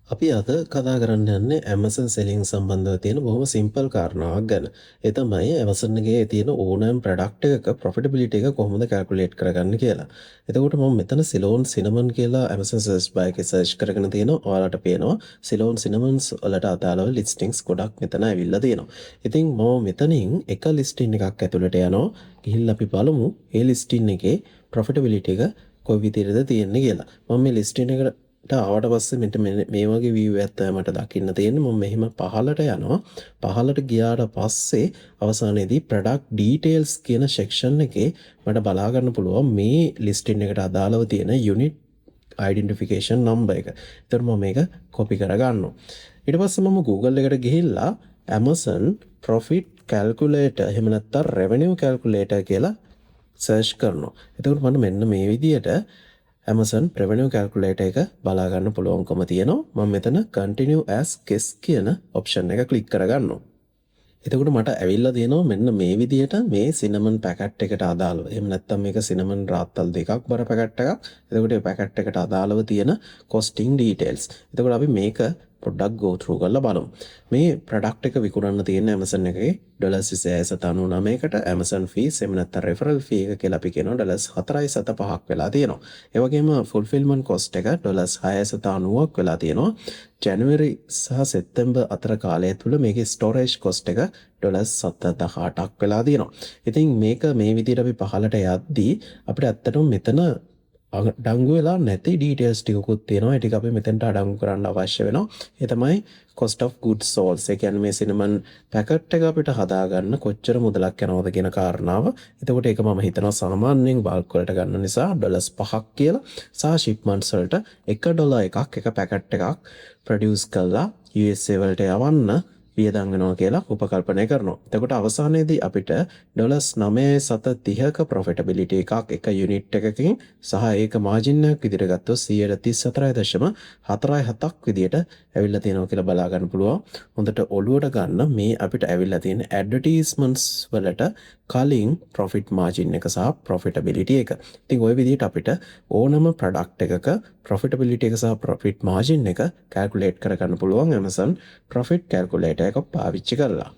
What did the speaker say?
අපි අද කතා කරන්න යන්නේ Amazon selling සම්බන්ධව තියෙන බොහොම සිම්පල් කාරණාවක් ගැන. ඒ තමයි Amazon එකේ තියෙන ඕනෑම ප්‍රොඩක්ට් එකක ප්‍රොෆිටබිලිටි එක කොහොමද කැල්කියුලේට් කරගන්නේ කියලා. එතකොට මම මෙතන සිලෝන් සිනමන් කියලා Amazon search bar එකේ සර්ච් කරගෙන තියෙනවා. ඔයාලට පේනවා සිලෝන් සිනමන්ස් වලට අදාළව ලිස්ටිංස් ගොඩක් මෙතන ඇවිල්ලා තියෙනවා. ඉතින් මම මෙතනින් එක ලිස්ටිං එකක් ඇතුළට යනවා. ගිහිල්ලා අපි බලමු ඒ ලිස්ටිං එකේ ප්‍රොෆිටබිලිටි එක කොයි විදිහටද තියෙන්නේ කියලා. මම මේ ලිස්ටිං එකට ආවට පස්සේ මෙන්න මේ වගේ view එකක් තමයි මට දකින්න තියෙන්නේ. මම මෙහෙම පහළට යනවා. පහළට ගියාට පස්සේ අවසානයේදී product details කියන section එකේ මට බලා ගන්න පුළුවන් මේ listing එකට අදාළව තියෙන unit identification number එක. එතකොට මම මේක කොපි කරගන්නවා. ඊට පස්සේ මම Google එකට ගිහිල්ලා Amazon profit calculator එහෙම නැත්නම් revenue calculator කියලා සර්ච් කරනවා. එතකොට මට මෙන්න මේ විදියට Amazon revenue calculator එක බලා ගන්න පුළුවන්කම තියෙනවා. මම මෙතන continue as guest කියන ඔප්ෂන් එක ක්ලික් කරගන්නවා. එතකොට මට ඇවිල්ලා තියෙනවා මෙන්න මේ විදියට මේ සිනමන් පැකට් එකට අදාළව. එහෙම නැත්නම් මේක සිනමන් රාත්තල් දෙකක් බර පැකට් එකක්. එතකොට මේ පැකට් එකට අදාළව තියෙන කොස්ටිං ඩීටේල්ස්. එතකොට අපි මේක පොඩ්ඩක් go through කරලා බලමු. මේ ප්‍රොඩක්ට් එක විකුණන්න තියෙන Amazon එකේ ඩොලර්ස් 26.99කට Amazon fees එහෙම නැත්නම් රෙෆරල් ෆී එක කියලා අපි කියනවා ඩොලර්ස් 4.75ක් වෙලා තියෙනවා. ඒ වගේම ෆුල්ෆිල්මන්ට් කොස්ට් එක ඩොලර්ස් 6.90ක් වෙලා තියෙනවා. ජැනුවරි සහ සෙප්තැම්බර් අතර කාලය තුල මේකේ ස්ටෝරේජ් කොස්ට් එක ඩොලර්ස් 7.18ක් වෙලා තියෙනවා. ඉතින් මේක මේ විදිහට අපි පහළට යද්දී අපිට ඇත්තටම මෙතන අඩංගු වෙලා නැති ඩීටේල්ස් ටිකකුත් තියෙනවා. ඒ ටික අපි මෙතෙන්ට අඩංගු කරන්න අවශ්‍ය වෙනවා. ඒ තමයි cost of goods sold. ඒ කියන්නේ මේ සිනමන් පැකට් එක අපිට හදාගන්න කොච්චර මුදලක් යනවද කියන කාරණාව. එතකොට ඒක මම හිතනවා සාමාන්‍යයෙන් බල්ක් වලට ගන්න නිසා ඩොලර්ස් 5ක් කියලා සහ ෂිප්මන්ට්ස් වලට 1 ඩොලර් එකක් එක පැකට් එකක් ප්‍රොඩියුස් කරලා USA වලට යවන්න වියදම් වෙනවා කියලා උපකල්පනය කරනවා. එතකොට අවසානයේදී අපිට ඩොලර්ස් 9.30ක ප්‍රොෆිටබිලිටි එකක් එක යුනිට් එකකින් සහ ඒක මාජින් එකක් විදිහට ගත්තොත් 34.47ක් විදිහට ඇවිල්ලා තියෙනවා කියලා බලා ගන්න පුළුවන්. හොඳට ඔළුවට ගන්න මේ අපිට ඇවිල්ලා තියෙන ඇඩ්වර්ටයිස්මන්ට්ස් වලට කලින් ප්‍රොෆිට් මාජින් එක සහ ප්‍රොෆිටබිලිටි එක. ඉතින් ඔය විදිහට අපිට ඕනම ප්‍රොඩක්ට් එකක ප්‍රොෆිටබිලිටි එක සහ ප්‍රොෆිට් මාජින් එක කැල්කියුලේට් කරගන්න පුළුවන් Amazon profit calculator එක පාවිච්චි කරලා.